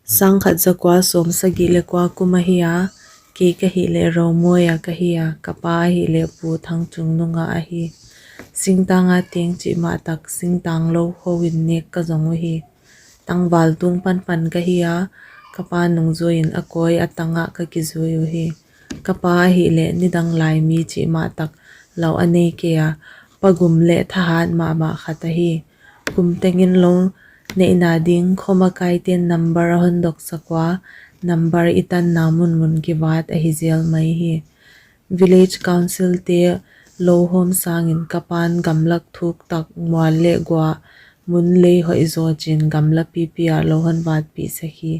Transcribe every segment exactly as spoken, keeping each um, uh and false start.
Sangkhat zakua sawmsagih leh kua kum ahi a, kei ka hih leh Romuai a ka hi a, ka pa ahih leh Pu Thangchungnung a ahi. Singtang a teng chih mah tak singtang lou khou in nek ka zong uhi. Tangval tung panpan ka hi a, ka pa nungzui in a kawi a tang ah ka kizui uhi. Ka pa ahih leh nidang lai mi chih mah tak lou a nei kei a, pa gum leh thahat mahmah khat ahi. Kum teng in lou neihna ding khawm a kaite'n number a hon dok sak ua, number i tanna munmun kivat ahi zel mai hi. Village Council te lou hawm sang in ka pa'n gamlak thuk tak mual leh gua mun lei hoih zaw chi'n gamla pipi ah lou hon vatpih sak hi.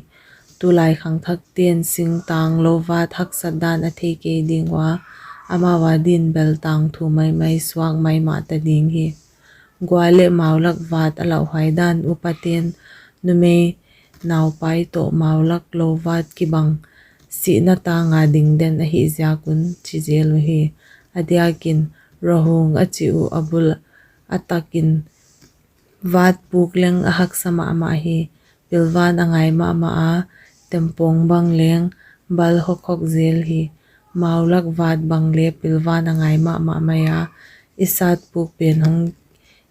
Tulai khangthakte'n singtang lou vat haksat dan a thei kei ding ua, amau a din bel tangthu maimai suak mai mah ta ding hi. Gua leh maulak vat a lauhuai dan upate'n numei naupai toh maulak lou vat kibang sihna tang a ding den ahih ziak un chi zel uhi. A diak in Rohung a chih uh a bul a tak in vat puk leng a haksa mahmah hi. Pilvan a ngai mahmah a, tempawng bang leng bal hokhok zel hi. Maulak vat bang leh pilvan a ngai mahmah mai a, i sat puk pen hong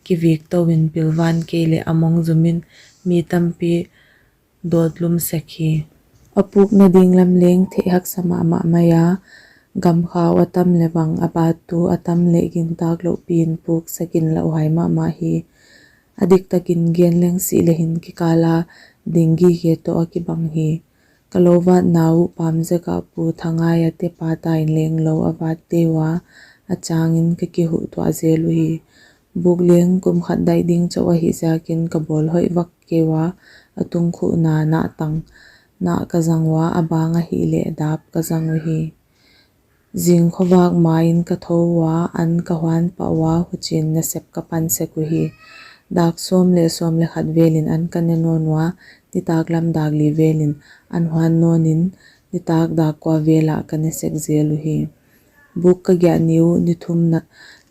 kivik tou in pilvan kei leh a mong zum in mi tampi dawt lum sek hi. A pukna ding lam leng theih haksa mahmah mai a, gamkhau a tam leh bang a bat tu a tam leh gintak louh pi in puk sak in lauhuai mahmah hi. A diktak in gen leng sih leh hin kikal a ding gige toh a kibang hi. Ka lou vatna uh pam zek ah Pu Thangai a te pa ta in leng lou a vat tei ua, a chang in ka kihuh tuah zel uhi. Buk leng kum khat daih ding chauh ahih ziak in ka bawl hoih vak kei ua, a tungkhuhna nahtang nah ka zang ua, a bang ahih leh dap ka zang uhi. Zing khovak ma in ka thou ua, an ka huan pah ua, huchi'n nasep ka pan sek uhi. Dak sawm leh sawm leh khat vel in an ka ne nawn ua, nitak lam dak li vel in an huan nawn in, nitak dak kua vel ah ka ne sek zel uhi. Buk ka giah ni uh ni thum na,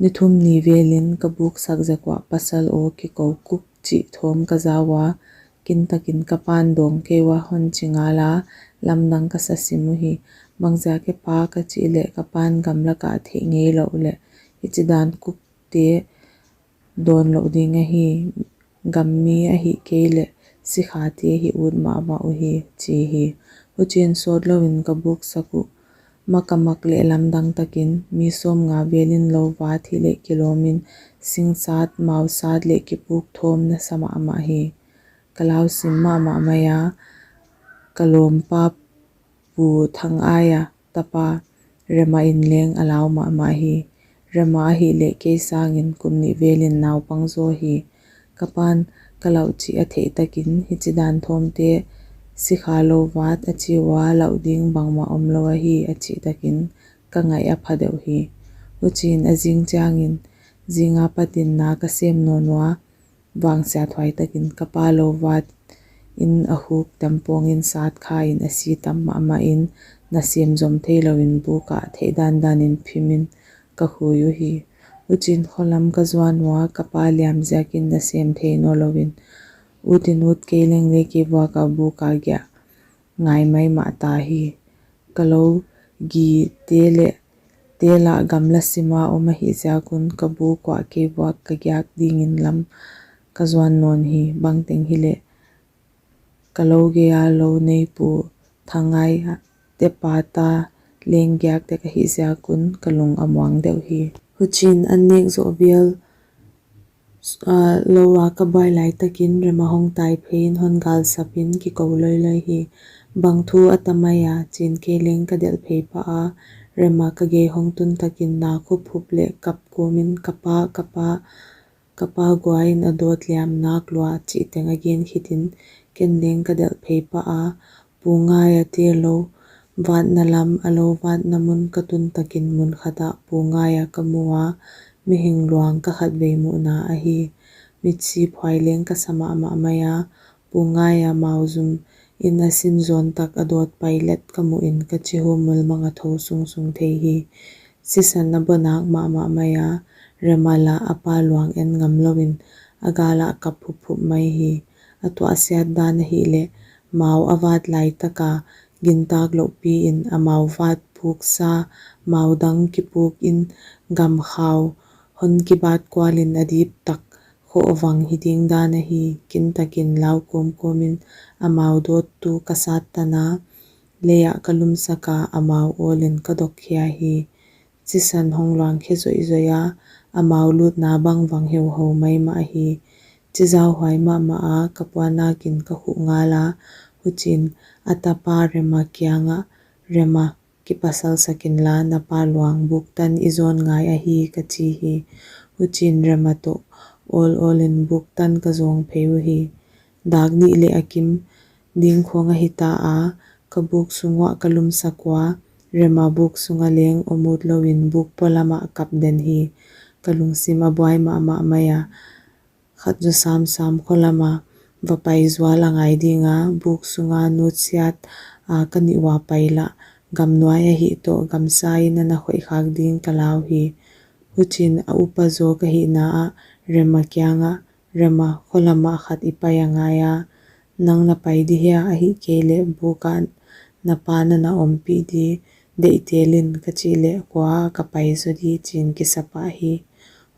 ni thum ni vel in ka buk sak zek ua pasal aw kikou kuk chih thawm ka za ua, kintak in ka pa'n dawng kei ua hon chi ngal a, lamdang ka sa sim uhi. Bangziak e pa ka chih leh ka pa'n gamlak ah theih ngei louh leh hichi dan kukte dawn louh ding ahi, gammi ahih kei leh sikhate hih ut mahmah uhi, chi hi. Huchi'n sawt lou in ka buk sak uh, mak a mak leh lamdang tak in mi sawmnga vel in lou vat hileh kilawm in sing sat, mau sat leh kipuk thawm nasa mahmah hi. Ka lau sim mahmah mai a, ka lawmpa Pu Thangai a tapa Rema in leng a lau mahmah hi. Rema ahih leh kei sang in kum nih vel in naupang zaw hi. Ka pa'n ka lauh chih a theih tak in hichi dan thawmte sikha lou vat a chi ua, lauh ding bangmah omlou ahi a chih tak in ka ngaih a pha deuh hi. Huchi'n a zing chiang in zing apat in na ka sem nawn ua, vangsiathuai tak in ka pa lou vat in a huk tempawng in sat kha in a si tam mahmah in, nasem zom theilou in buk ah theih dandan in phim in ka khui uhi. Huchi'n kho lam ka zuan ua, ka pa liam ziak in nasem thei nawnlou in ut in ut kei leng leh kivuak a buk a giah ngai mai mah ta hi. Ka lou gi te leh te lah gamla sim a om ahih ziak un ka buk uah kivuak ka giak ding in lam ka zuan nawn hi. Bangteng hileh ka lou gei a lou nei Pu Thangai a te pa ta leng giak dek ahih ziak un ka lung a muang deuh hi. Huchi'n an nek zoh vel lou a ka buai lai tak in Rema hong tai phei in hon gal sap in kikou loiloi hi. Bang thu a ta mai a, chi'n kei leng ka delh phei pah a, Rema ka gei hong tun tak in na khuphup leh kap kawm in ka pa, ka pa, ka pa gua in a dawt liam nak lua chih teng a gen khit in ken leng ka delh phei pah a, Pu Ngai a te lou vatna lam a lou vatna mun ka tun tak in mun khat ah Pu Ngai a ka mu a, mihing luang ka khatvei muhna ahi. Mitsi phuai leng ka sa mahmah mai a, Pu Ngai a mau zum in a sin zawn tak a dawt pailet ka muh in ka chihumul mang a thou sungsung thei hi. Sisan a baw nak mahmah mai a, Rema lah a pa luang en ngam lou in a gal ah kap phuphup mai hi. A tuahsiat dan ahih leh Mau a vat lai taka gintak louhpi in amau vat puksa mau dang kipuk in gam khau hon kibat kual in a dip tak khoh vang hi ding dan ahi. Kin takin lau kawmkawm in amau dawttu ka sat tan a, lei ah ka lumsak a amau awl in ka dok khia hi. Chisan hong luang khe zoihzoih a, amau lutna bang vang heuhou maimah hi. Chi zauhuai mahmah a ka puan nakin ka khuh ngal a, huchiin a tapa Rema kiangah, Rema, kipasal sak inla, na pa luang buktan i zawn ngai ahi, ka chi hi. Huchiin Rema toh awl awl in buktan ka zawng phei uhi. Dak nih leh a kim ding khawng ahi ta a, ka buk sung uah ka lumsak ua, Rema buk sunga leng om ut lou in buk polam ah kap den hi. Ka lungsim a buai mahmah mai a, khat zaw samsam kholam a va pai zual a ngai ding a, buk sunga nutsiat a ka nih ua pai lah, gam nuai ahih toh gamsa in ana khoih khak ding ka lau hi. Huchiin a upa zaw ka hihna ah Rema kiangah, Rema, kholam ah khat i pai a ngai a, nang na pai di hia, ahihkeileh buk ah na pa na na ompih di, deihtel in, ka chih leh, kua ka pai zaw di, chiin kisa pah hi.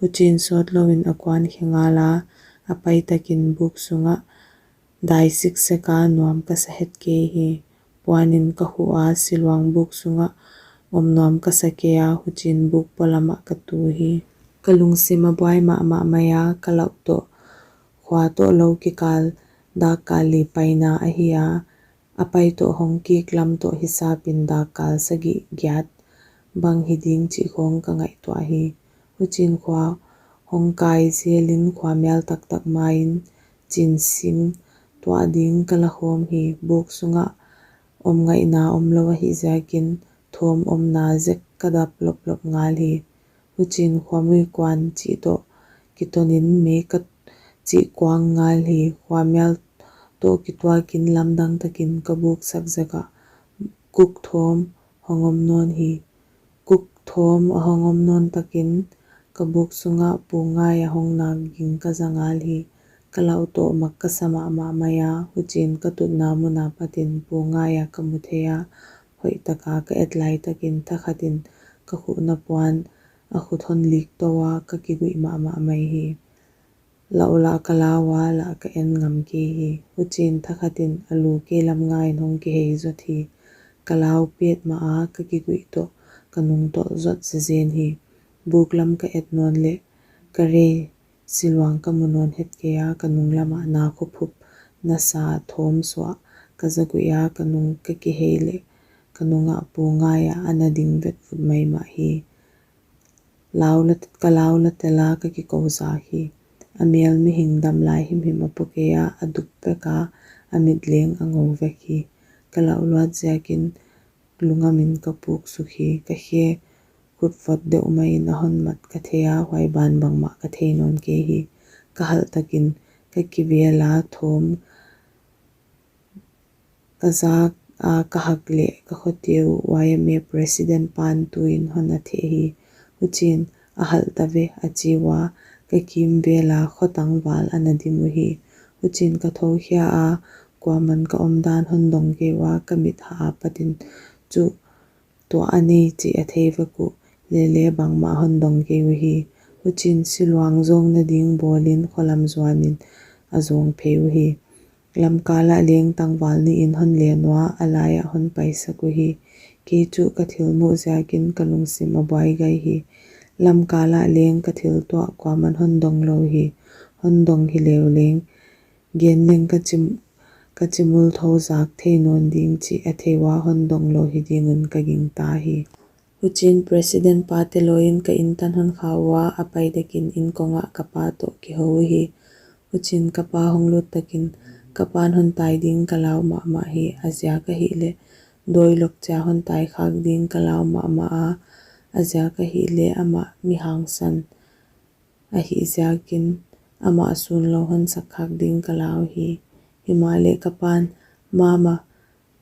Huchiin sawt lou in a kuan khe ngal a, a pai takin buk sungah dai siksek a nuam ka sa het kei hi. Puan in ka khuh a, siluang buk sungah om nuam ka sa kei a, huchiin buk polam ah ka tu hi. Ka lungsim a buai mahmah mai a, ka lauh toh khua toh lou kikal dakkal li paina ahi a, a pai toh hong kik lam toh hisap in dakkal sagih giat bang hi ding chih khawng ka ngaihtuah hi. Huchiin khua hong kai zel in khuamial taktak ma in chin sing tuah ding ka la khawm hi. Buk sungah om ngaihna om lou ahih ziakin thawm omna zek ka dap loplop ngal hi. Huchiin khuamui kuan chih toh kiton in mei ka chih kuang ngal hi. Khuamial toh kituak in lamdang takin ka buk sak zek ah kuk thawm hong om nawn hi. Kuk thawm a hong om nawn takin ka buk sungah Pu Ngai a hong nak ging ka za ngal hi. Ka lauh toh mak ka sa mahmah mai a, huchiin ka tutna mun apat in Pu Ngai a ka mu thei a, hoih taka ka et lai takin thakhat in ka khuhna puan a khut hon lik tou a, ka kiguih mahmah mai hi. Lauh lah ka lau a, lah ka en ngam kei hi. Huchiin thakhat in a lu kei lam nga in hong kihei zot hi. Ka lau petmah a, ka kiguih toh ka nung tolh zot zezen hi. Buk lam ka et nawn leh ka rei siluang ka mu nawn het kei a, ka nung lam ah na khuphup nasa thawm suah ka za guih a, ka nung ka kihei leh ka nung ah Pu Ngai a ana ding vetvut maimah hi. Lau la, ka lau la tel a ka kikou zak hi. A mel mihing dam lai himhim a pua kei a, a duk vek a, a mit leng a ngou vek hi. Ka lauh luat ziakin lungam in ka puk suk hi. Ka khe khut vot deuh mai in a hon mat ka thei a, huai ban bangmah ka thei nawn kei hi. Ka halh takin ka kivel a, thawm ka zak a ka hak leh ka khote uh Y M A president pan tu in hon a theh hi. Huchiin a halh ta ve a chi ua, ka kimvel a khotang val ana dim uhi. Huchiin ka thou khia a, kuaman ka omdan hon dong kei ua, ka mit hah apat in chu tuah a nei chih a thei vek uh, lele bangmah hon dong kei uhi. Huchiin siluang zawngna ding bawl in kholam zuan in a zawng phei uhi. Lamkal ah leng tangval nih in hon len ua, a lai ah hon paisak uhi. Kei chu ka thil muh ziakin ka lungsim a buai gai hi. Lamkal ah leng ka thil tuah kuaman hon dong lou hi. Hon dong hi leu leng gen leng ka chim, ka chimul thou zak thei nawn ding chih a thei ua, hon dong lou hi ding un ka gingta hi. Huchiin president pa te lou in ka inn tan hon kha ua, a pai dek in inn kong ah ka pa toh kihou uhi. Huchiin ka pa hong lut takin ka pa'n hon tai ding ka lau mahmah hi. A ziak ahih leh dawi lok chia hon tai khak ding ka lau mahmah a, a ziak ahih leh amah mi hangsan ahih ziakin amah sun lou hon sak khak ding ka lau hi. Himahleh ka pa'n, Mama,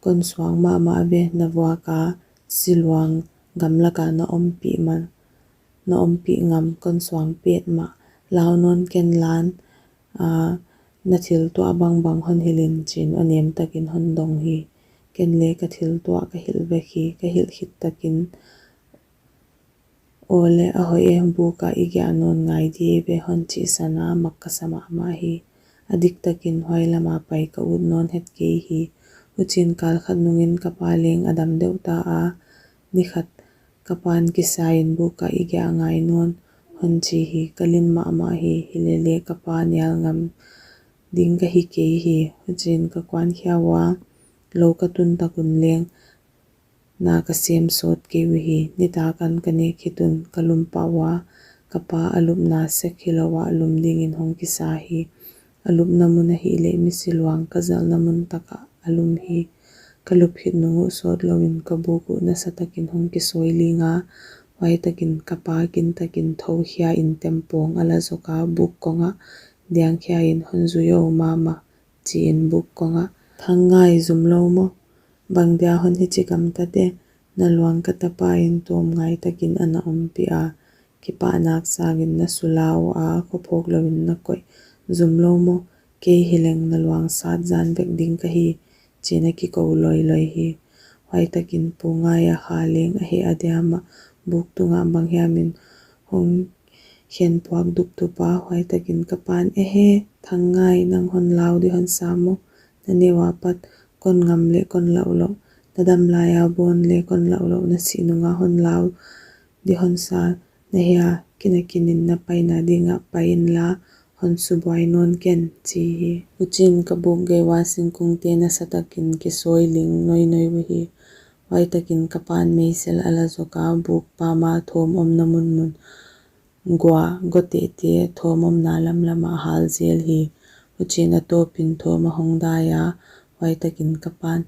kon suang mahmah ve, na vuak a siluang gamlak a na ompih man, na ompih ngam, kon suang petmah, lau nawn ken lan, a, Na thil tuah bangbang hon hilh in, chi'n a nem takin hon dong hi. Ken leng ka thil tuah ka hilh vek hi, ka hilh khit takin, aw leh a hoih e, buk ah i giah nawn ngai di ve, hon chih san a, mak ka sa mahmah hi. A dik takin huai lam a pai ka ut nawn het kei hi. Huchiin kal khat nungin ka pa leng a dam deuh ta a, ni khat ka pa'n kisa in buk ah i giah ngai nawn, hon chi hi. Ka lin mahmah hi, hileleh ka pa nial ngam ding ka hi kei hi. Huchiin ka kuan khia ua, lou ka tun tak un leng na ka sem sawt kei uhi. Nitak an ka nek khit un ka lum pah ua, ka pa a lupna sek hilou a lum dingin hong kisa hi. A lupna mun ahihleh misi luang ka zalhna mun tak ah a lum hi. Ka lup khit nung uh sawt louin ka buk uh nasa takin hong kisawi ling a, huai takin ka pa kin takin thou khia in tempawng a la zok a, buk kong ah diang khia in, hon zui o mama, chiin buk kong ah, Thangngai, zum lou maw? Bang dia hon hichi gamta de? Na luang ka tapa in tawm ngai takin ana ompih a, kipahnak sangin na sulau a, khophawk louin na koih. Zum lou maw? Kei hileng na luang sat zan vek ding ka hi, chi'n a kikou loiloi hi. Huai takin Pu Ngai a kha leng a heh a diam a, buk tungah banghiam in hong khen puak dupdup a, huai takin ka pa'n, Ehe, Thangngai, nang hon lau di hon sa maw? Na neu a pat kon ngam leh kon lauh louh, na dam lai a bawn leh kon lauh louh, na sih nung a hon lau di hon sa na hia? Kinakin in na paina ding ah pai inla, hon subuai nawn ken, chi hi. Huchiin ka buk gei ua singkungte nasa takin kisawi ling noinoi uhi. Huai takin ka pa'n meisel a la zok a, buk pam a thawm omna munmun, gua, gotehte thawm omna lamlam ah hal zel hi. Huchiin a tawpin thawm a hong dai a, huai takin ka pa'n,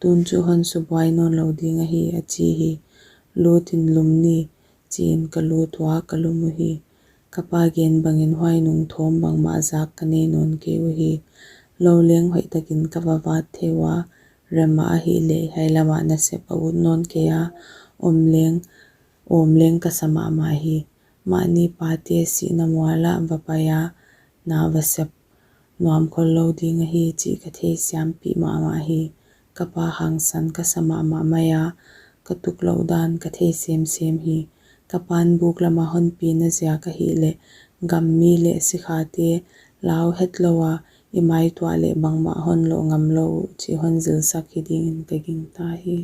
Tun chu hon subuai nawn lou ding ahi, a chi hi. Lut in lum ni, chiin ka lut ua ka lum uhi. Ka pa gen bangin huai nung thawm bangmah zak ka nei nawn kei uhi. Lou leng hoih takin ka va vat thei ua, rem a ahihleh hiai lam ah nasep a ut nawn kei a, om leng, awm leng ka sa mahmah hi. Mahni pate sihna mual ah va pai a, na va sep nuam khol lou ding ahi chih ka theisiampih mahmah hi. Ka pa hangsan ka sa mahmah mai a, ka tuklouh dan ka thei semsem hi. Ka pa'n buk lam a hon pina ziak ahihleh, gam mi leh sikhate lau hetlou a, i maituah leh bangmah hon loh ngam lou uh chih hon zilsak hi dingin ka gingta hi.